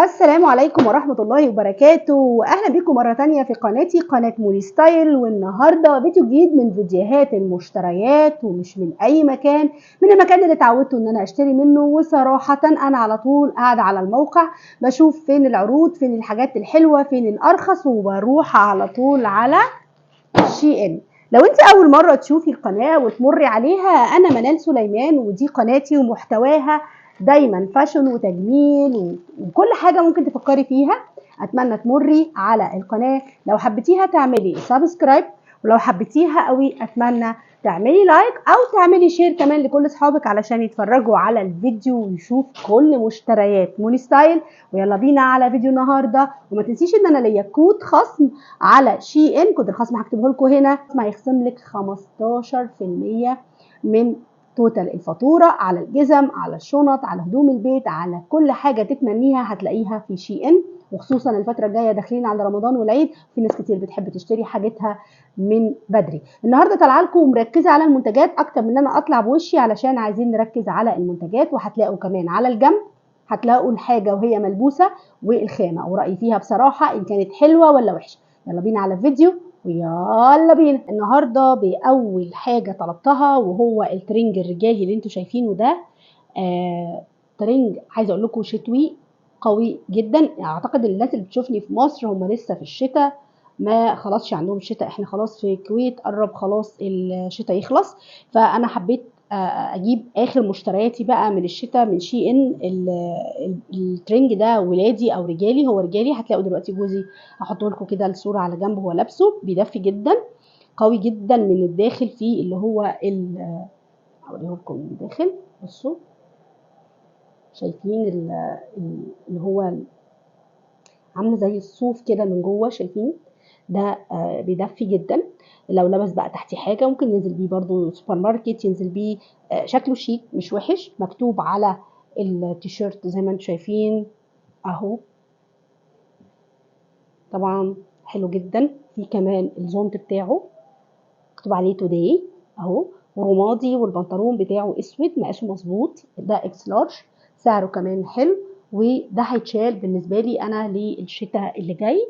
السلام عليكم ورحمة الله وبركاته، وأهلا بكم مرة تانية في قناتي، قناة موني ستايل. والنهاردة فيديو جديد من فيديوهات المشتريات، ومش من أي مكان، من المكان اللي اتعودت إن أنا أشتري منه. وصراحة أنا على طول قاعدة على الموقع بشوف فين العروض، فين الحاجات الحلوة، فين الأرخص، وبروح على طول على شي إن. لو انت اول مرة تشوفي القناة وتمري عليها، انا منال سليمان، ودي قناتي ومحتواها دايما fashion وتجميل وكل حاجة ممكن تفكري فيها. اتمنى تمري على القناة، لو حبيتيها تعملي subscribe، ولو حبيتيها قوي اتمنى تعملي like او تعملي share كمان لكل اصحابك علشان يتفرجوا على الفيديو ويشوف كل مشتريات موني ستايل. ويلا بينا على فيديو النهارده. وما تنسيش ان انا ليا كود خصم على شي ان، كود الخصم هكتبه لكم هنا، ما هيخصم لك 15% من total الفاتورة على الجزم، على الشنط، على هدوم البيت، على كل حاجة تتمنيها هتلاقيها في شي ان. وخصوصا الفترة الجاية داخلين على رمضان والعيد، في ناس كتير بتحب تشتري حاجتها من بدري. النهارده طالعه لكم ومركزه على المنتجات اكتر من ان انا اطلع بوشي، علشان عايزين نركز على المنتجات. وهتلاقوا كمان على الجنب هتلاقوا الحاجة وهي ملبوسه والخامه ورايي فيها بصراحة ان كانت حلوة ولا وحشة. يلا بينا على الفيديو ويلا بينا. النهارده باول حاجة طلبتها وهو الترنج الرجالي اللي انتوا شايفينه ده. ترنج عايزه اقول لكم شتوي قوي جدا. اعتقد الناس اللي بتشوفني في مصر هم لسه في الشتاء، ما خلاصش عندهم الشتاء، احنا خلاص في الكويت قرب خلاص الشتاء يخلص. فانا حبيت اجيب اخر مشترياتي بقى من الشتاء من شي ان. الترنج ده ولادي او رجالي، هو رجالي، هتلاقوا دلوقتي جوزي هحطه لكم كده الصورة على جنب هو لابسه. بيدفي جدا، قوي جدا من الداخل، فيه اللي هو اوريه لكم من الداخل. بصوا شايفين اللي هو عامله زي الصوف كده من جوه، شايفين ده؟ بيدفي جدا. لو لبس بقى تحتي حاجة ممكن ينزل بيه برضو سوبر ماركت، ينزل بيه. شكله شيك مش وحش. مكتوب على التيشيرت زي ما انتم شايفين اهو، طبعا حلو جدا. في كمان الزونت بتاعه مكتوب عليه today اهو، ورمادي، والبنطلون بتاعه اسود مقاسه مظبوط، ده X large، سعره كمان حلو. وده هيتشال بالنسبة لي انا للشتاء اللي جاي.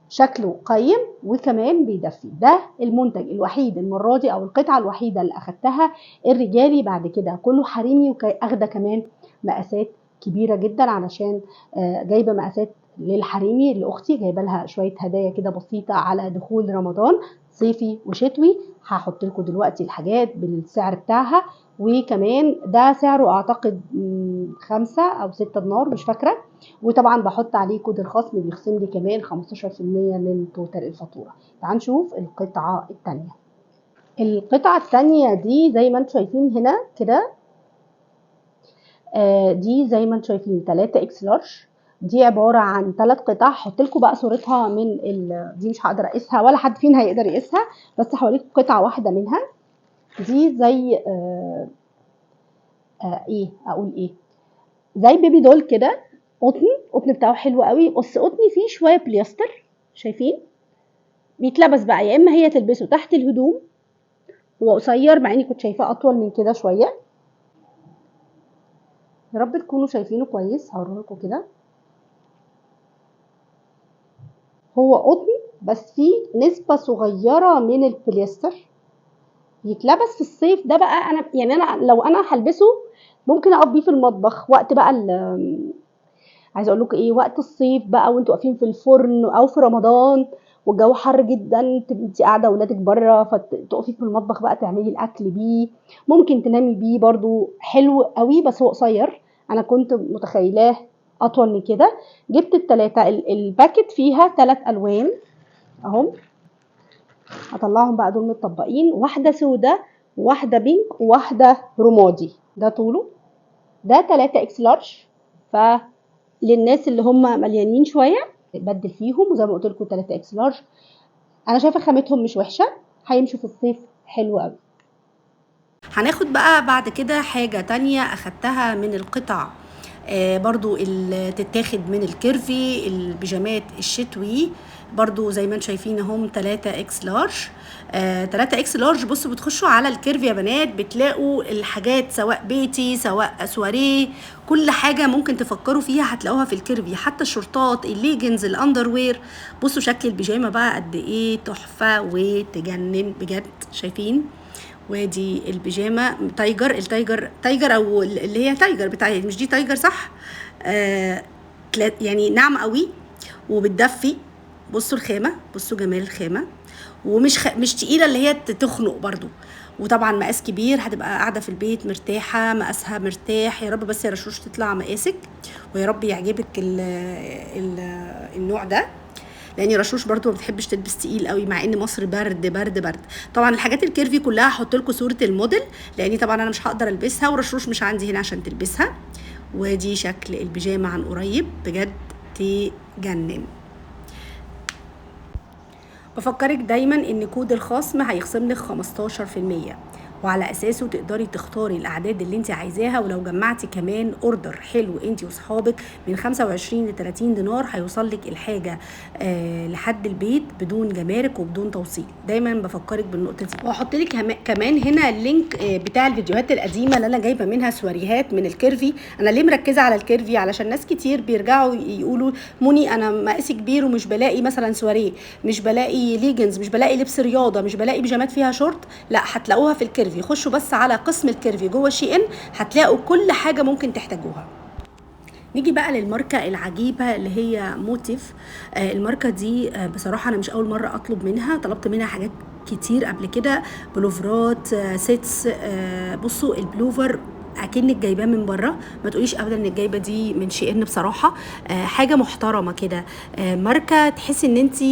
شكله قيم وكمان بيدفي. ده المنتج الوحيد المرة دي او القطعة الوحيدة اللي اخدتها الرجالي، بعد كده كله حريمي. واخده كمان مقاسات كبيرة جدا علشان جايبه مقاسات للحريمي لاختي، جايبه لها شوية هدايا كده بسيطة على دخول رمضان، صيفي وشتوي. هحط لكم دلوقتي الحاجات بالسعر بتاعها. وكمان ده سعره اعتقد 5 او 6 دينار مش فاكره. وطبعا بحط عليه كود الخصم بيخصم لي كمان 15% من total الفاتورة. تعال نشوف القطعة الثانية. القطعة الثانية دي زي ما انتم شايفين هنا كده، دي زي ما انتم شايفين 3 X large. دي عبارة عن 3 قطع. هحط لكم بقى صورتها من دي مش هقدر اقيسها ولا حد فينا هيقدر يقيسها، بس هوريكم قطعه واحدة منها. دي زي ايه اقول ايه، زي baby doll كده، قطن، قطن بتاعه حلو قوي، بس قطن فيه شوية بوليستر. شايفين بيتلبس بقى، يا اما هي تلبسه تحت الهدوم، هو قصير مع اني كنت شايفاه اطول من كده شوية. يا رب تكونوا شايفينه كويس، هوريه لكم كده. هو قطن بس فيه نسبة صغيرة من البوليستر، يتلبس في الصيف. ده بقى انا يعني انا لو انا هلبسه ممكن اقف بيه في المطبخ وقت بقى عايزه اقول لكم ايه، وقت الصيف بقى وانتوا واقفين في الفرن او في رمضان والجو حر جدا، انت قاعدة ولادك بره، فتقفي في المطبخ بقى تعملي الاكل بيه، ممكن تنامي بيه برضو، حلو قوي. بس هو قصير، انا كنت متخيلاه اطول من كده. جبت التلاتة، ال packet فيها 3 الوان اهم، هطلعهم بقى دول متطبقين، واحدة سودا وواحدة pink وواحدة رمادي. ده طوله، ده 3 X large، فللناس اللي هم مليانين شوية بدل فيهم. وزي ما قلت لكم 3 X large، انا شايفه خامتهم مش وحشة، هيمشوا في الصيف حلو قوي. هناخد بقى بعد كده حاجة تانية اخدتها من القطع برضو اللي تتاخد من ال curvy، البيجامات الشتوي برضو زي ما انتم شايفين اهم 3 X large. 3 X large. بصوا بتخشوا على ال curvy يا بنات بتلاقوا الحاجات سواء بيتي سواء سواريه، كل حاجة ممكن تفكروا فيها هتلاقوها في ال curvy، حتى الشورتات، ال leggings، ال underwear. بصوا شكل البيجامه بقى قد ايه تحفة وتجنن بجد، شايفين؟ وادي البيجامه tiger، ال tiger tiger او اللي هي tiger بتاع، مش دي tiger صح؟ يعني ناعمة قوي وبتدفي. بصوا الخامة، بصوا جمال الخامة، ومش مش تقيلة اللي هي تخنق برضو. وطبعا مقاس كبير، هتبقى قاعدة في البيت مرتاحة، مقاسها مرتاح. يا رب بس يا رشوش تطلع مقاسك، ويا رب يعجبك ال ال النوع ده، لان رشوش برضو ما بتحبش تلبس تقيل قوي، مع ان مصر برد برد برد. طبعا الحاجات ال curvy كلها هحط لكم صوره الموديل، لاني طبعا انا مش هقدر البسها، ورشوش مش عندي هنا عشان تلبسها. ودي شكل البيجامه عن قريب، بجد تجنن. بفكرك دايما ان كود الخصم هيخصم لك 15%، وعلى اساسه تقدري تختاري الاعداد اللي انت عايزاها. ولو جمعتي كمان order حلو انت وصحابك من 25 ل 30 دينار هيوصل لك الحاجة لحد البيت بدون جمارك وبدون توصيل. دايما بفكرك بالنقطة دي. وهحط لك كمان هنا ال link بتاع الفيديوهات القديمة اللي انا جايبه منها سواريهات من ال curvy. انا ليه مركزه على ال curvy؟ علشان ناس كتير بيرجعوا يقولوا موني انا مقاسي كبير ومش بلاقي مثلا سواريه، مش بلاقي ليجنز، مش بلاقي لبس رياضة، مش بلاقي بيجامات فيها شورت. لا، هتلاقوها في ال curvy. خشوا بس على قسم ال curvy جوه SHEIN هتلاقوا كل حاجة ممكن تحتاجوها. نيجي بقى للماركه العجيبة اللي هي موتيف. الماركة دي بصراحة انا مش اول مرة اطلب منها، طلبت منها حاجات كتير قبل كده، بلوفرات، sets. بصوا البلوفر اكنك جايباه من بره، ما تقوليش ابدا ان الجايبه دي من SHEIN. بصراحة حاجة محترمه كده، ماركة تحسي ان انت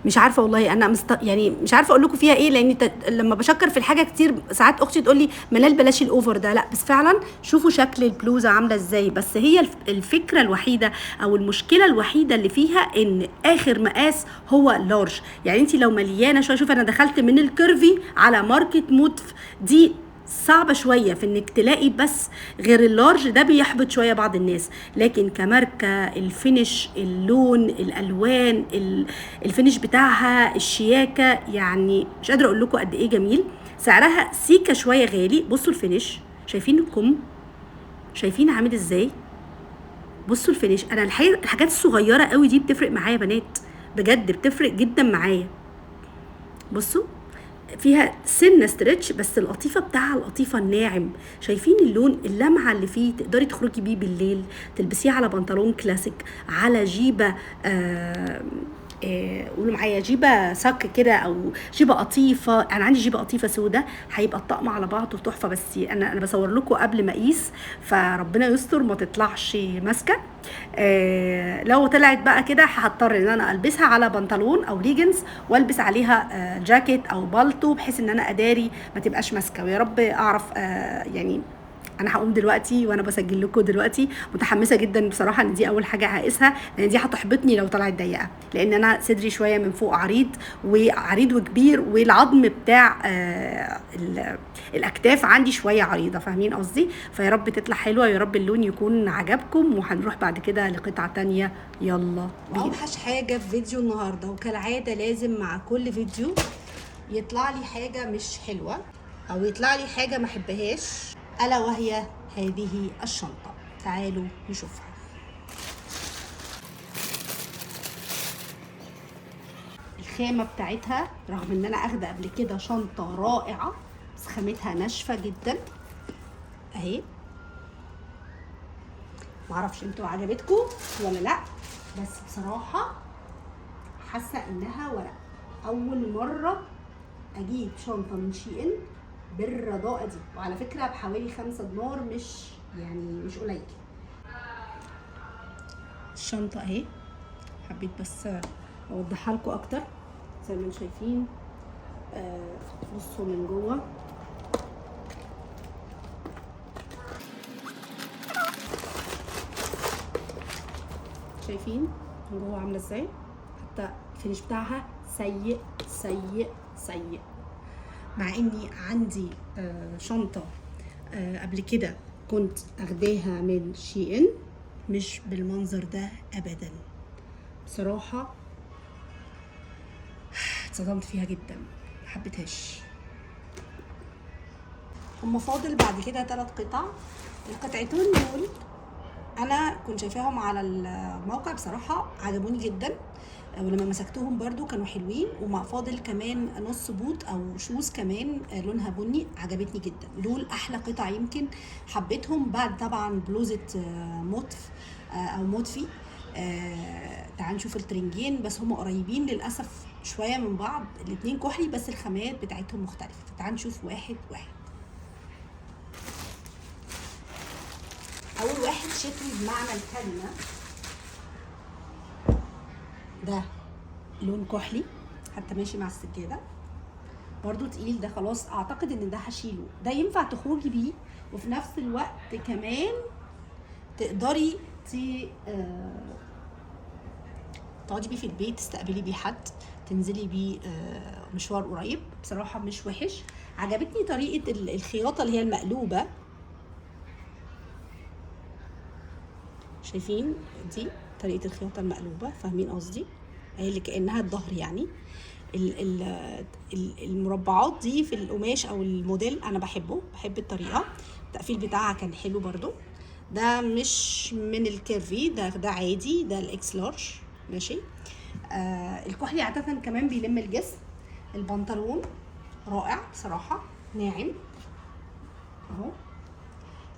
مش عارفه والله انا يعني مش عارفه اقول لكم فيها ايه، لان لما بشكر في الحاجة كتير ساعات اختي تقول لي منال بلاش ال over ده. لا بس فعلا شوفوا شكل البلوزة عامله ازاي. بس هي الفكرة الوحيدة او المشكلة الوحيدة اللي فيها ان اخر مقاس هو large، يعني انت لو مليانة شوية. شوف انا دخلت من ال curvy على ماركة موتف، دي صعبة شوية في انك تلاقي بس غير ال large، ده بيحبط شوية بعض الناس. لكن كماركة، ال finish، اللون، الالوان، ال finish بتاعها، الشياكة، يعني مش قادرة اقول لكم قد ايه جميل. سعرها سيكة شوية غالي. بصوا ال finish، شايفين الكم، شايفين عامل ازاي؟ بصوا ال finish. انا الحاجات الصغيرة قوي دي بتفرق معايا يا بنات، بجد بتفرق جدا معايا. بصوا فيها سنة stretch، بس القطيفه بتاعها القطيفه الناعم، شايفين اللون، اللمعة اللي فيه، تقدري تخرجي بيه بالليل، تلبسيه على بنطلون كلاسيك، على جيبه قولوا معايا جيبه صك كده، او جيبه قطيفة. انا عندي جيبه قطيفة سودة، هيبقى الطقم على بعضه تحفة. بس انا بصور لكم قبل ما اقيس، فربنا يستر ما تطلعش ماسكه. لو طلعت بقى كده هضطر ان انا البسها على بنطلون او ليجنز، والبس عليها جاكيت او بالطو، بحيث ان انا اداري ما تبقاش ماسكه. ويا رب اعرف. يعني انا هقوم دلوقتي وانا بسجل لكم دلوقتي متحمسة جدا بصراحة ان دي اول حاجة هقيسها، لان دي هتحبطني لو طلعت ضيقه، لان انا صدري شوية من فوق عريض وعريض وكبير، والعظم بتاع الاكتاف عندي شوية عريضة، فاهمين قصدي؟ فيا رب تطلع حلوة، يا رب اللون يكون عجبكم. وهنروح بعد كده لقطعه تانية، يلا بينا. اوحش حاجة في فيديو النهارده، وكالعادة لازم مع كل فيديو يطلع لي حاجة مش حلوة او يطلع لي حاجة ما احبهاش، ألا وهي هذه الشنطة. تعالوا نشوفها. الخامة بتاعتها، رغم ان انا اخده قبل كده شنطة رائعة، بس خامتها ناشفة جدا اهي. معرفش انتوا عجبتكم ولا لا، بس بصراحة حاسة انها ورق. اول مرة اجيب شنطة من SHEIN بالرداءة دي، وعلى فكرة بحوالي 5 دينار، مش يعني مش قليل. الشنطة اهي، حبيت بس اوضحها لكم اكتر. زي ما انتم شايفين، بصوا من جوه، شايفين من جوه عاملة ازاي؟ حتى الفينش بتاعها سيء سيء سيء، مع اني عندي شنطة قبل كده كنت اخداها من شي ان مش بالمنظر ده ابدا. بصراحة اتصدمت فيها جدا، ما حبيتهاش. هما فاضل بعد كده 3 قطع. القطعتين دول انا كنت شايفاهم على الموقع، بصراحة عجبوني جدا، ولما مسكتهم برضو كانوا حلوين. ومع فاضل كمان نص بوت او shoes كمان لونها بني، عجبتني جدا. دول احلى قطع يمكن حبيتهم، بعد طبعا بلوزة موتف او موتفي. تعال نشوف الترنجين، بس هم قريبين للاسف شوية من بعض، الاتنين كحلي بس الخامات بتاعتهم مختلفة. فتعال نشوف واحد واحد. اول واحد شتوي بمعنى الكلمة، ده لون كحلي حتى ماشي مع السجادة، برضو تقيل ده، خلاص اعتقد ان ده هشيله. ده ينفع تخرجي بيه، وفي نفس الوقت كمان تقدري تقعدي بيه في البيت، تستقبلي بيه حد، تنزلي بيه مشوار قريب. بصراحة مش وحش. عجبتني طريقه الخياطة اللي هي المقلوبة، شايفين دي طريقه الخياطة المقلوبة، فاهمين قصدي؟ هي اللي كانها الظهر يعني. المربعات دي في القماش او الموديل انا بحبه، بحب الطريقة. التقفيل بتاعها كان حلو برضو. ده مش من ال curvy، ده عادي، ده ال X large ماشي. الكحلي عادة كمان بيلم الجسم. البنطلون رائع بصراحة، ناعم اهو،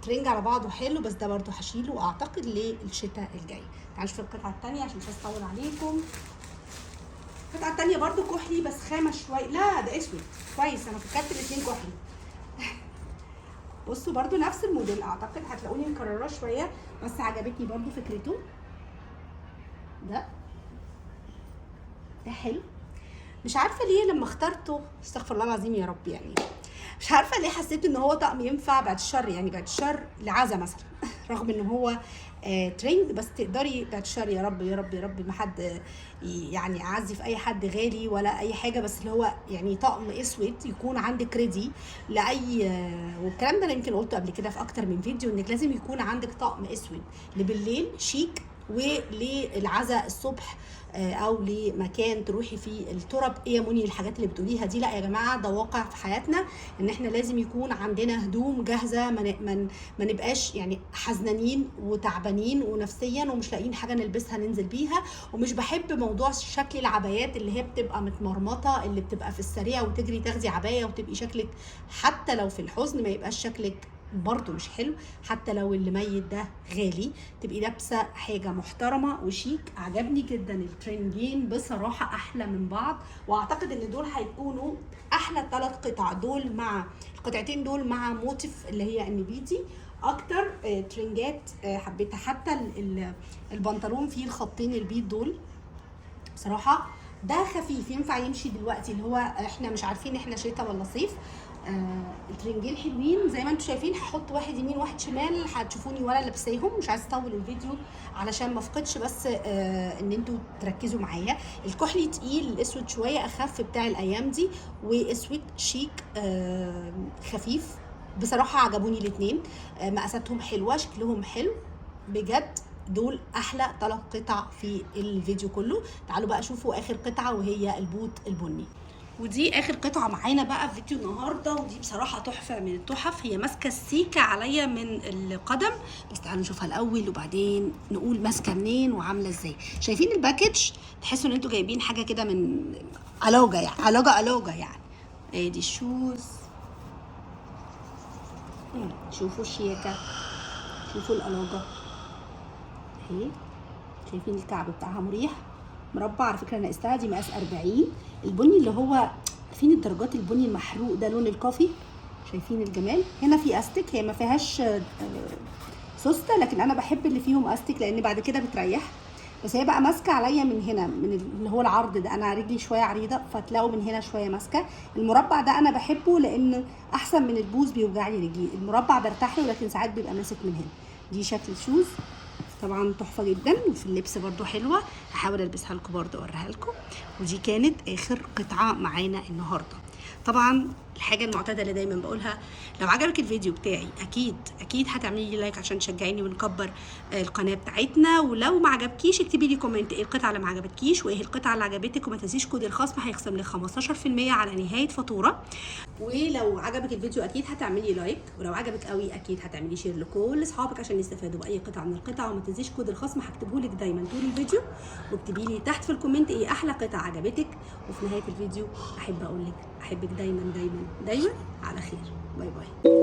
ترنج على بعضه حلو، بس ده برضو هشيله اعتقد للشتاء الجاي. تعالوا نشوف القطعة التانية عشان مش عايزة اطول عليكم. القطعة التانية برضو كحلي بس خامة شوية، لا ده اسود كويس، انا فكرت الاتنين كحلي. بصوا برضو نفس الموديل، اعتقد هتلاقوني مكرراه شوية، بس عجبتني برضو فكرته. ده حلو، مش عارفة ليه لما اخترته، استغفر الله العظيم يا رب، يعني مش عارفة ليه حسيت ان هو طقم ينفع بعد الشر، يعني بعد الشر لعزة مثلا، رغم ان هو ترنج، بس تقدري بعد الشر يا رب يا رب يا رب ما حد يعني اعزي في اي حد غالي ولا اي حاجة، بس اللي هو يعني طقم اسود يكون عندك ready لاي والكلام ده انا يمكن قلته قبل كده في اكتر من فيديو، انك لازم يكون عندك طقم اسود لبالليل شيك، وللعزاء الصبح، او لمكان تروحي فيه الترب. ايه يا مني الحاجات اللي بتقوليها دي؟ لا يا جماعة، ده واقع في حياتنا، ان احنا لازم يكون عندنا هدوم جاهزة، ما نبقاش حزنانين وتعبانين ونفسيا ومش لاقيين حاجة نلبسها ننزل بيها. ومش بحب موضوع شكل العبايات اللي هي بتبقى متمرمطه، اللي بتبقى في السريع وتجري تاخدي عباية وتبقي شكلك حتى لو في الحزن ما يبقاش شكلك برضو مش حلو، حتى لو اللي ميت ده غالي تبقي لابسه حاجة محترمه وشيك. عجبني جدا الترنجين بصراحة، احلى من بعض، واعتقد ان دول هيكونوا احلى 3 قطع، دول مع القطعتين دول مع موتيف اللي هي النبيتي. اكتر ترنجات حبيتها، حتى البنطلون فيه الخطين البيض دول بصراحة ده خفيف ينفع يمشي دلوقتي، اللي هو احنا مش عارفين احنا شتاء ولا صيف. الترنجين حلوين زي ما انتم شايفين، هحط واحد يمين واحد شمال، هتشوفوني وانا لابساهم، مش عايزه اطول الفيديو علشان ما افقدش بس ان انتوا تركزوا معايا. الكحلي تقيل، الاسود شوية اخف بتاع الايام دي، واسود شيك خفيف. بصراحة عجبوني الاتنين، مقاساتهم حلوة، شكلهم حلو بجد. دول احلى 3 قطع في الفيديو كله. تعالوا بقى شوفوا اخر قطعه وهي البوت البني، ودي اخر قطعه معانا بقى في فيديو النهارده، ودي بصراحة تحفة من التحف. هي ماسكه السيكه عليا من القدم، بس تعالوا نشوفها الاول وبعدين نقول ماسكه منين وعامله ازاي. شايفين ال package؟ تحسوا ان انتوا جايبين حاجة كده من علاجه، يعني علاجه علاجه يعني. ادي ال shoes، شوفوا الشياكه، شوفوا القلاجه اهي، شايفين الكعب بتاعها مريح مربع. على فكرة انا قستها دي مقاس 40. البني اللي هو عارفين الدرجات البني المحروق ده، لون ال coffee، شايفين الجمال. هنا في استك، هي ما فيهاش سوسته، لكن انا بحب اللي فيهم استك لان بعد كده بتريح. بس هي بقى ماسكه عليا من هنا، من اللي هو العرض ده، انا رجلي شوية عريضة فتلاقوا من هنا شوية ماسكه. المربع ده انا بحبه لان احسن من البوز، بيوجع لي رجلي. المربع برتاح له، لكن ساعات بيبقى ماسك من هنا. دي شكل shoes طبعا تحفة جدا، وفي اللبس برضو حلوة، هحاول البسها لكم برضو اوريها لكم. ودي كانت اخر قطعه معانا النهارده. طبعا الحاجة المعتادة اللي دايما بقولها، لو عجبك الفيديو بتاعي اكيد اكيد هتعملي لي like عشان تشجعيني ونكبر القناة بتاعتنا. ولو ما عجبكيش اكتبي لي comment ايه القطعة اللي ما عجبتكيش وايه القطعة اللي عجبتك، وما تنسيش كود الخصم هيخصم لك 15% على نهاية فاتورة. ولو عجبك الفيديو اكيد هتعملي like، ولو عجبك قوي اكيد هتعملي share لكل اصحابك عشان يستفادوا باي قطعه من القطع. وما تنسيش كود الخصم هكتبه لك دايما طول الفيديو، واكتبي لي تحت في ال comment ايه احلى قطعه عجبتك. وفي نهاية الفيديو احب اقول لك احبك دايما دايما دايما على خير. bye bye.